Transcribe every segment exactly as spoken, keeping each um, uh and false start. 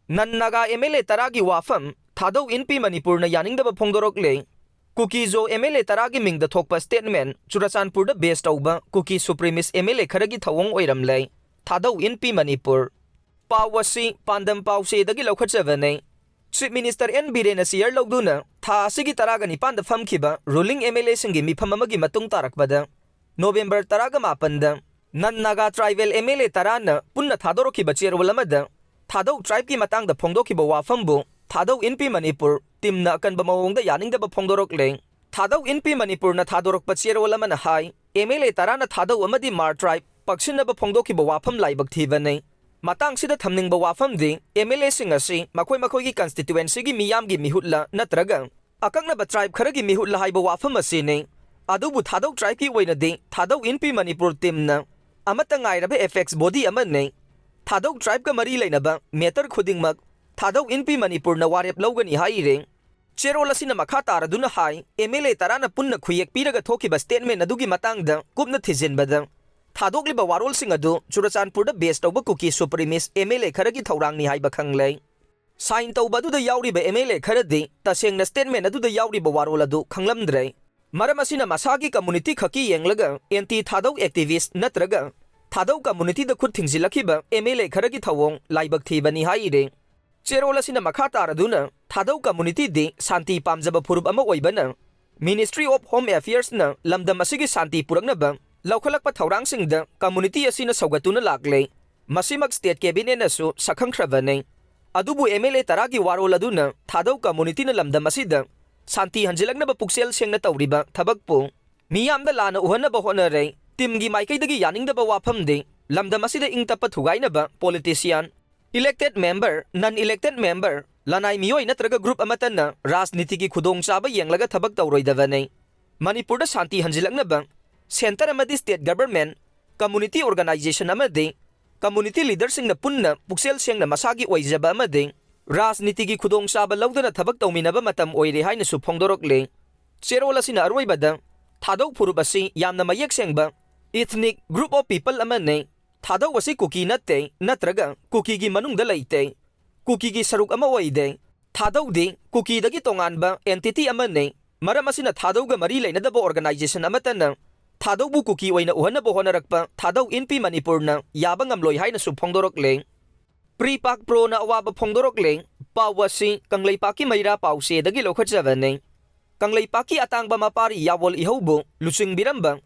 ꯅꯟ Naga M L ꯑꯦ ꯇꯔꯥꯒꯤ ꯋꯥꯐꯝ ꯊꯥꯗꯧ ꯏꯟꯄꯤ ꯃꯅꯤꯄꯨꯔꯅ ꯌꯥꯅꯤꯡꯗꯕ ꯐꯣꯡꯗꯣꯔꯛꯂꯦ꯫ ꯀꯨꯀꯤ ꯖꯣ ꯑꯦꯝ ꯑꯦꯜ ꯑꯦ ꯇꯔꯥꯒꯤ ꯃꯤꯡꯗ ꯊꯣꯛꯄ ꯁ꯭ꯇꯦꯠꯃꯦꯟ ꯆꯨꯔꯆꯥꯟꯄꯨꯔꯗ ꯕꯦꯁ ꯇꯧꯕ ꯀꯨꯀꯤ ꯁꯨꯄ꯭ꯔꯤꯃꯤꯁ ꯑꯦꯝ ꯑꯦꯜ ꯑꯦ ꯈꯔꯒꯤ ꯊꯧꯑꯣꯡ ꯑꯣꯏꯔꯝꯂꯦ꯫ ꯊꯥꯗꯧ ꯏꯟꯄꯤ ꯃꯅꯤꯄꯨꯔ꯫ ꯄꯥꯎ ꯑꯁꯤ ꯄꯥꯟꯗꯝ ꯄꯥꯎꯆꯦꯗꯒꯤ ꯂꯧꯈꯠꯆꯕꯅꯦ꯫ ꯆꯤꯐ ꯃꯤꯅꯤꯁꯇꯔ ꯑꯦꯟ ꯕꯤꯔꯦꯟꯅ ꯆꯤꯌꯔ ꯂꯧꯗꯨꯅ ꯊꯥ ꯑꯁꯤꯒꯤ ꯇꯔꯥꯒ ꯅꯤꯄꯥꯟꯗ ꯐꯝꯈꯤꯕ ꯔꯨꯂꯤꯡ ꯑꯦꯝ ꯑꯦꯜ ꯑꯦꯁꯤꯡꯒꯤ ꯃꯤꯐꯝ ꯑꯃꯒꯤ ꯃꯇꯨꯡ ꯇꯥꯔꯛꯄꯗ ꯅꯣꯕꯦꯝꯕꯔ ꯇꯔꯥꯒ ꯃꯥꯄꯟꯗ ꯅꯟ Naga tribal M L A ꯇꯔꯥꯅ ꯄꯨꯟꯅ ꯊꯥꯗꯣꯔꯛꯈꯤꯕ ꯆꯦꯔꯣꯜ ꯑꯃꯗ ꯊꯥꯗꯧ ꯇ꯭ꯔꯥꯏꯕꯀꯤ ꯃꯇꯥꯡꯗ ꯐꯣꯡꯗꯣꯛꯈꯤꯕ ꯋꯥꯐꯝꯕꯨ ꯊꯥꯗꯧ ꯏꯟꯄꯤ ꯃꯅꯤꯄꯨꯔ ꯇꯤꯝꯅ ꯑꯀꯟꯕ ꯃꯑꯣꯡꯗ ꯌꯥꯅꯤꯡꯗꯕ ꯐꯣꯡꯗꯣꯔꯛꯂꯦ꯫ ꯊꯥꯗꯧ ꯏꯟꯄꯤ ꯃꯅꯤꯄꯨꯔꯅ ꯊꯥꯗꯣꯔꯛꯄ ꯆꯦꯔꯣꯜ ꯑꯃꯅ ꯍꯥꯏ, ꯑꯦꯝ ꯑꯦꯜ ꯑꯦ ꯇꯔꯥꯅ ꯊꯥꯗꯧ ꯑꯃꯗꯤ ꯃꯥꯔ ꯇ꯭ꯔꯥꯏꯕ ꯄꯛꯁꯤꯟꯅꯕ ꯐꯣꯡꯗꯣꯛꯈꯤꯕ ꯋꯥꯐꯝ ꯂꯥꯏꯕꯛ ꯊꯤꯕꯅꯤ꯫ ꯃꯇꯥꯡꯁꯤꯗ ꯊꯝꯅꯤꯡꯕ ꯋꯥꯐꯝꯗꯤ, ꯑꯦꯝ ꯑꯦꯜ ꯑꯦꯁꯤꯡ ꯑꯁꯤ ꯃꯈꯣꯏ ꯃꯈꯣꯏꯒꯤ ꯀꯟꯁꯇꯤꯇ꯭ꯋꯦꯟꯁꯤꯒꯤ ꯃꯤꯌꯥꯝꯒꯤ ꯃꯤꯍꯨꯠꯂ ꯅꯠꯇ꯭ꯔꯒ ꯑꯀꯛꯅꯕ ꯇ꯭ꯔꯥꯏꯕ ꯈꯔꯒꯤ ꯃꯤꯍꯨꯠꯂ ꯍꯥꯏꯕ ꯋꯥꯐꯝ ꯑꯁꯤꯅꯤ꯫ ꯑꯗꯨꯕꯨ ꯊꯥꯗꯧ ꯇ꯭ꯔꯥꯏꯕꯀꯤ ꯑꯣꯏꯅꯗꯤ ꯊꯥꯗꯧ ꯏꯟꯄꯤ ꯃꯅꯤꯄꯨꯔ ꯇꯤꯝꯅ ꯑꯃꯠꯇ ꯉꯥꯏꯔꯕ ꯑꯦꯄꯦꯛꯁ ꯕꯣꯗꯤ ꯑꯃꯅꯤ꯫ ꯊꯥꯗꯧ ꯇ꯭ꯔꯥꯏꯕꯀ ꯃꯔꯤ ꯂꯩꯅꯕ ꯃꯦꯇꯔ ꯈꯨꯗꯤꯡꯃꯛ ꯊꯥꯗꯧ ꯏꯟꯄꯤ ꯃꯅꯤꯄꯨꯔꯅ ꯋꯥꯔꯦꯞ ꯂꯧꯒꯅꯤ ꯍꯥꯏꯔꯤ꯫ ꯆꯦꯔꯣꯜ ꯑꯁꯤꯅ ꯃꯈꯥ ꯇꯥꯔꯗꯨꯅ ꯍꯥꯏ, ꯑꯦꯝ ꯑꯦꯜ ꯑꯦ ꯇꯔꯥꯅ ꯄꯨꯟꯅ ꯈꯨꯌꯦꯛ ꯄꯤꯔꯒ ꯊꯣꯛꯈꯤꯕ ꯁ꯭ꯇꯦꯠꯃꯦꯟ ꯑꯗꯨꯒꯤ ꯃꯇꯥꯡꯗ ꯀꯨꯞꯅ ꯊꯤꯖꯤꯟꯕꯗ ꯊꯥꯗꯣꯛꯂꯤꯕ ꯋꯥꯔꯣꯜꯁꯤꯡ ꯑꯗꯨ ꯆꯨꯔꯆꯥꯟꯄꯨꯔꯗ ꯕꯦꯁ ꯇꯧꯕ ꯀꯨꯀꯤ ꯁꯨꯄ꯭ꯔꯤꯃꯤꯁ ꯑꯦꯝ ꯑꯦꯜ ꯑꯦ ꯈꯔꯒꯤ ꯊꯧꯔꯥꯡꯅꯤ ꯍꯥꯏꯕ ꯈꯪꯂꯦ꯫ ꯁꯥꯏꯟ ꯇꯧꯕ ꯑꯗꯨꯗ ꯌꯥꯎꯔꯤꯕ ꯑꯦꯝ ꯑꯦꯜ ꯑꯦ ꯈꯔꯗꯤ ꯇꯁꯦꯡꯅ ꯁ꯭ꯇꯦꯠꯃꯦꯟ ꯑꯗꯨꯗ ꯌꯥꯎꯔꯤꯕ ꯋꯥꯔꯣꯜ ꯑꯗꯨ ꯈꯪꯂꯝꯗ꯭ꯔꯦ꯫ ꯃꯔꯝ ꯑꯁꯤꯅ ꯃꯁꯥꯒꯤ ꯀꯝꯃꯨꯅꯤꯇꯤ ꯈꯛꯀꯤ ꯌꯦꯡꯂꯒ ꯑꯦꯟꯇꯤ ꯊꯥꯗꯧ ꯑꯦꯛꯇꯤꯚꯤꯁ꯭ꯠ ꯅꯠꯇ꯭ꯔꯒ ꯊꯥꯗꯧ ꯀꯝꯃꯨꯅꯤꯇꯤꯗ ꯈꯨꯠ ꯊꯤꯡꯖꯤꯜꯂꯛꯈꯤꯕ ꯑꯦꯝ ꯑꯦꯜ ꯑꯦ ꯈꯔꯒꯤ ꯊꯧꯑꯣꯡ ꯂꯥꯏꯕꯛ ꯊꯤꯕꯅꯤ ꯍꯥꯏꯔꯤ꯫ ꯆꯦꯔꯣꯜ ꯑꯁꯤꯅ ꯃꯈꯥ ꯇꯥꯔꯗꯨꯅ, ꯊꯥꯗꯧ ꯀꯝꯃꯨꯅꯤꯇꯤꯗꯤ ꯁꯥꯟꯇꯤ ꯄꯥꯝꯖꯕ ꯐꯨꯔꯨꯞ ꯑꯃ ꯑꯣꯏꯕꯅ, ꯃꯤꯅꯤꯁꯇ꯭ꯔꯤ ꯑꯣꯐ ꯍꯣꯝ ꯑꯦꯐꯤꯌꯔꯁꯅ ꯂꯝꯗꯝ ꯑꯁꯤꯒꯤ ꯁꯥꯟꯇꯤ ꯄꯨꯔꯛꯅꯕ ꯂꯧꯈꯠꯂꯛꯄ ꯊꯧꯔꯥꯡꯁꯤꯡꯗ ꯀꯝꯃꯨꯅꯤꯇꯤ ꯑꯁꯤꯅ ꯁꯧꯒꯠꯇꯨꯅ ꯂꯥꯛꯂꯦ꯫ ꯃꯁꯤꯃꯛ ꯁ꯭ꯇꯦꯠ ꯀꯦꯕꯤꯅꯦꯠꯅꯁꯨ ꯁꯛꯈꯪꯈ꯭ꯔꯕꯅꯤ꯫ ꯑꯗꯨꯕꯨ ꯑꯦꯝ ꯑꯦꯜ ꯑꯦ ꯇꯔꯥꯒꯤ ꯋꯥꯔꯣꯜ ꯑꯗꯨꯅ ꯊꯥꯗꯧ ꯀꯝꯃꯨꯅꯤꯇꯤꯅ ꯂꯝꯗꯝ ꯑꯁꯤꯗ ꯁꯥꯟꯇꯤ ꯍꯟꯖꯤꯜꯂꯛꯅꯕ ꯄꯨꯛꯆꯦꯜ ꯁꯦꯡꯅ ꯇꯧꯔꯤꯕ ꯊꯕꯛꯄꯨ ꯃꯤꯌꯥꯝꯗ ꯂꯥꯟꯅ ꯎꯍꯟꯅꯕ ꯍꯣꯠꯅꯔꯦ꯫ ꯇꯤꯝꯒꯤ ꯃꯥꯏꯀꯩꯗꯒꯤ ꯌꯥꯅꯤꯡꯗꯕ ꯋꯥꯐꯝꯗꯤ ꯂꯝꯗꯝ ꯑꯁꯤꯗ ꯏꯪ ꯇꯞꯄ ꯊꯨꯒꯥꯏꯅꯕ ꯄꯣꯂꯤꯇꯤꯁꯤꯌꯥꯟ, ꯏꯂꯦꯛꯇꯦꯗ ꯃꯦꯝꯕꯔ, ꯅꯟ ꯏꯂꯦꯛꯇꯦꯗ ꯃꯦꯝꯕꯔ, ꯂꯅꯥꯏ ꯃꯤꯑꯣꯏ ꯅꯠꯇ꯭ꯔꯒ ꯒ꯭ꯔꯨꯞ ꯑꯃꯠꯇꯅ ꯔꯥꯖꯅꯤꯇꯤꯒꯤ ꯈꯨꯗꯣꯡꯆꯥꯕ ꯌꯦꯡꯂꯒ ꯊꯕꯛ ꯇꯧꯔꯣꯏꯗꯕꯅꯤ꯫ ꯃꯅꯤꯄꯨꯔꯗ ꯁꯥꯟꯇꯤ ꯍꯟꯖꯤꯜꯂꯛꯅꯕ ꯁꯦꯟꯇꯔ ꯑꯃꯗꯤ ꯁ꯭ꯇꯦꯠ ꯒꯚꯔꯟꯃꯦꯟꯠ, ꯀꯝꯃꯨꯅꯤꯇꯤ ꯑꯣꯔꯒꯅꯥꯏꯖꯦꯁꯟ ꯑꯃꯗꯤ ꯀꯝꯃꯨꯅꯤꯇꯤ ꯂꯤꯗꯔꯁꯤꯡꯅ ꯄꯨꯟꯅ ꯄꯨꯛꯆꯦꯜ ꯁꯦꯡꯅ ꯃꯁꯥꯒꯤ ꯑꯣꯏꯖꯕ ꯑꯃꯗꯤ ꯔꯥꯖꯅꯤꯇꯤꯒꯤ ꯈꯨꯗꯣꯡꯆꯥꯕ ꯂꯧꯗꯅ ꯊꯕꯛ ꯇꯧꯃꯤꯟꯅꯕ ꯃꯇꯝ ꯑꯣꯏꯔꯦ ꯍꯥꯏꯅꯁꯨ ꯐꯣꯡꯗꯣꯔꯛꯂꯤ꯫ ꯆꯦꯔꯣꯜ ꯑꯁꯤꯅ ꯑꯔꯣꯏꯕꯗ ꯊꯥꯗꯧ ꯐꯨꯔꯨꯞ ꯑꯁꯤ ꯌꯥꯝꯅ ꯃꯌꯦꯛ ꯁꯦꯡꯕ ethnic group of people ꯑꯃꯅꯤ꯫ ꯊꯥꯗꯧ ꯑꯁꯤ ꯀꯨꯀꯤ ꯅꯠꯇꯦ ꯅꯠꯇ꯭ꯔꯒ ꯀꯨꯀꯤꯒꯤ ꯃꯅꯨꯡꯗ ꯂꯩꯇꯦ꯫ ꯀꯨꯀꯤꯒꯤ ꯁꯔꯨꯛ ꯑꯃ ꯑꯣꯏꯗꯦ꯫ ꯊꯥꯗꯧꯗꯤ ꯀꯨꯀꯤꯗꯒꯤ ꯇꯣꯉꯥꯟꯕ entity ꯑꯃꯅꯤ꯫ ꯃꯔꯝ ꯑꯁꯤꯅ ꯊꯥꯗꯧꯒ ꯃꯔꯤ ꯂꯩꯅꯗꯕ organization ꯑꯃꯠꯇꯅ ꯊꯥꯗꯧꯕꯨ ꯀꯨꯀꯤ ꯑꯣꯏꯅ ꯎꯍꯟꯅꯕ ꯍꯣꯠꯅꯔꯛꯄ ꯊꯥꯗꯧ ꯏꯟꯄꯤ ꯃꯅꯤꯄꯨꯔꯅ ꯌꯥꯕ ꯉꯝꯂꯣꯏ ꯍꯥꯏꯅꯁꯨ ꯐꯣꯡꯗꯣꯔꯛꯂꯦ꯫ PREPAK Proꯅ ꯑꯋꯥꯕ ꯐꯣꯡꯗꯣꯔꯛꯂꯦ꯫ ꯄꯥꯎ ꯑꯁꯤ ꯀꯪꯂꯩꯄꯥꯛꯀꯤ ꯃꯩꯔꯥ ꯄꯥꯎꯆꯦꯗꯒꯤ ꯂꯧꯈꯠꯆꯕꯅꯤ꯫ ꯀꯪꯂꯩꯄꯥꯛꯀꯤ ꯑꯇꯥꯡꯕ ꯃꯄꯥꯔꯤ ꯌꯥꯋꯣꯜ ꯏꯍꯧꯕꯨ ꯂꯨꯆꯤꯡꯕꯤꯔꯝꯕ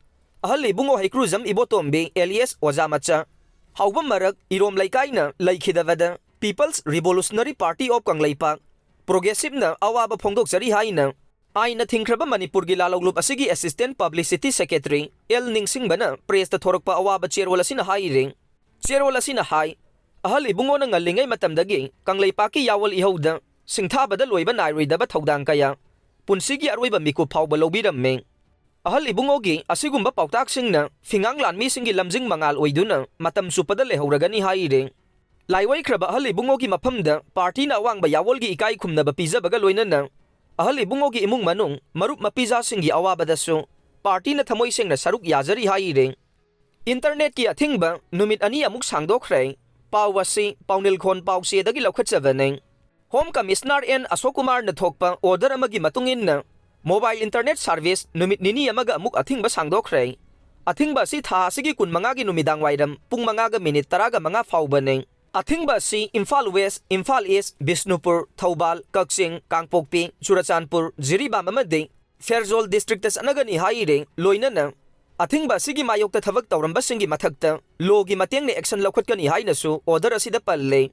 ꯑꯍꯜ ꯏꯕꯨꯡꯉꯣ ꯍꯩꯀ꯭ꯔꯨꯖꯝ ꯏꯕꯣꯇꯣꯝꯕꯤ alias ꯑꯣꯖꯥ ꯃꯆꯥ ꯍꯥꯎꯕꯝ ꯃꯔꯛ ꯏꯔꯣꯝ ꯂꯩꯀꯥꯏꯅ ꯂꯩꯈꯤꯗꯕꯗ People's Revolutionary Party of Kangleipak, PROGRESSIVEꯅ ꯑꯋꯥꯕ ꯐꯣꯡꯗꯣꯛꯆꯔꯤ ꯍꯥꯏꯅ ꯑꯥꯏꯟꯅ ꯊꯤꯡꯈ꯭ꯔꯕ ꯃꯅꯤꯄꯨꯔꯒꯤ ꯂꯥꯂꯣꯡꯂꯨꯞ ꯑꯁꯤꯒꯤ assistant publicity secretary ꯑꯦꯜ ꯅꯤꯡꯁꯤꯡꯕꯅ pressꯇ ꯊꯣꯔꯛꯄ ꯑꯋꯥꯕ ꯆꯦꯔꯣꯜ ꯑꯁꯤꯅ ꯍꯥꯏꯔꯤ꯫ ꯆꯦꯔꯣꯜ ꯑꯁꯤꯅ ꯍꯥꯏ, ꯑꯍꯜ ꯏꯕꯨꯡꯉꯣꯅ ꯉꯜꯂꯤꯉꯩ ꯃꯇꯝꯗꯒꯤ ꯀꯪꯂꯩꯄꯥꯛꯀꯤ ꯌꯥꯋꯣꯜ ꯏꯍꯧꯗ ꯁꯤꯡꯊꯥꯕꯗ ꯂꯣꯏꯕ ꯅꯥꯏꯔꯣꯏꯗꯕ ꯊꯧꯗꯥꯡ ꯀꯌꯥ, ꯄꯨꯟꯁꯤꯒꯤ ꯑꯔꯣꯏꯕ ꯃꯤꯀꯨꯞ ꯐꯥꯎꯕ ꯂꯧꯕꯤꯔꯝꯃꯤ꯫ ꯑꯍꯜ ꯏꯕꯨꯡꯉꯣꯒꯤ ꯑꯁꯤꯒꯨꯝꯕ ꯄꯥꯎꯇꯥꯛꯁꯤꯡꯅ ꯐꯤꯉꯥꯡ ꯂꯥꯟꯃꯤꯁꯤꯡꯒꯤ ꯂꯝꯖꯤꯡ ꯃꯉꯥꯜ ꯑꯣꯏꯗꯨꯅ ꯃꯇꯝ ꯆꯨꯞꯄꯗ ꯂꯩꯍꯧꯔꯒꯅꯤ ꯍꯥꯏꯔꯤ꯫ ꯂꯥꯏꯋꯥꯏꯈ꯭ꯔꯕ ꯑꯍꯜ ꯏꯕꯨꯡꯉꯣꯒꯤ ꯃꯐꯝꯗ partyꯅ ꯑꯋꯥꯡꯕ ꯌꯥꯋꯣꯜꯒꯤ ꯏꯀꯥꯏ ꯈꯨꯝꯅꯕ ꯄꯤꯖꯕꯒ ꯂꯣꯏꯅꯅ ꯑꯍꯜ ꯏꯕꯨꯡꯉꯣꯒꯤ ꯏꯃꯨꯡ ꯃꯅꯨꯡ, ꯃꯔꯨꯞ ꯃꯄꯤꯖꯥꯁꯤꯡꯒꯤ ꯑꯋꯥꯕꯗꯁꯨ partyꯅ ꯊꯃꯣꯏ ꯁꯦꯡꯅ ꯁꯔꯨꯛ ꯌꯥꯖꯔꯤ ꯍꯥꯏꯔꯤ꯫ Internetꯀꯤ ꯑꯊꯤꯡꯕ ꯅꯨꯃꯤꯠ ꯑꯅꯤ ꯑꯃꯨꯛ ꯁꯥꯡꯗꯣꯛꯈ꯭ꯔꯦ꯫ ꯄꯥꯎ ꯑꯁꯤ ꯄꯥꯎꯅꯤꯜꯈꯣꯟ ꯄꯥꯎꯆꯦꯗꯒꯤ ꯂꯧꯈꯠꯆꯕꯅꯤ꯫ Home Commissioner ꯑꯦꯟ ꯑꯁꯣꯛ ꯀꯨꯃꯥꯔꯅ ꯊꯣꯛꯄ order ꯑꯃꯒꯤ ꯃꯇꯨꯡ ꯏꯟꯅ, mobile internet service ꯅꯨꯃꯤꯠ ꯅꯤꯅꯤ ꯑꯃꯒ ꯑꯃꯨꯛ ꯑꯊꯤꯡꯕ ꯁꯥꯡꯗꯣꯛꯈ꯭ꯔꯦ꯫ ꯑꯊꯤꯡꯕ ꯑꯁꯤ ꯊꯥ ꯑꯁꯤꯒꯤ ꯀꯨꯟꯃꯉꯥꯒꯤ ꯅꯨꯃꯤꯗꯥꯡ ꯋꯥꯏꯔꯝ ꯄꯨꯡ ꯃꯉꯥꯒ ꯃꯤꯅꯤꯠ ꯇꯔꯥꯒ ꯃꯉꯥ ꯐꯥꯎꯕꯅꯤ꯫ ꯑꯊꯤꯡꯕ ꯑꯁꯤ ꯏꯝꯐꯥꯜ West, ꯏꯝꯐꯥꯜ East, ꯕꯤꯁꯅꯨꯄꯨꯔ, ꯊꯧꯕꯥꯜ, ꯀꯛꯆꯤꯡ, ꯀꯥꯡꯄꯣꯛꯄꯤ, ꯆꯨꯔꯆꯥꯟꯄꯨꯔ, ꯖꯤꯔꯤꯕꯥꯝ ꯑꯃꯗꯤ ꯐꯦꯔꯖꯣꯜ districtꯇ ꯆꯠꯅꯒꯅꯤ ꯍꯥꯏꯔꯤ꯫ ꯂꯣꯏꯅꯅ ꯑꯊꯤꯡꯕ ꯑꯁꯤꯒꯤ ꯃꯥꯌꯣꯛꯇ ꯊꯕꯛ ꯇꯧꯔꯝꯕꯁꯤꯡꯒꯤ ꯃꯊꯛꯇ lawꯒꯤ ꯃꯇꯦꯡꯅ action ꯂꯧꯈꯠꯀꯅꯤ ꯍꯥꯏꯅꯁꯨ order ꯑꯁꯤꯗ ꯄꯜꯂꯦ꯫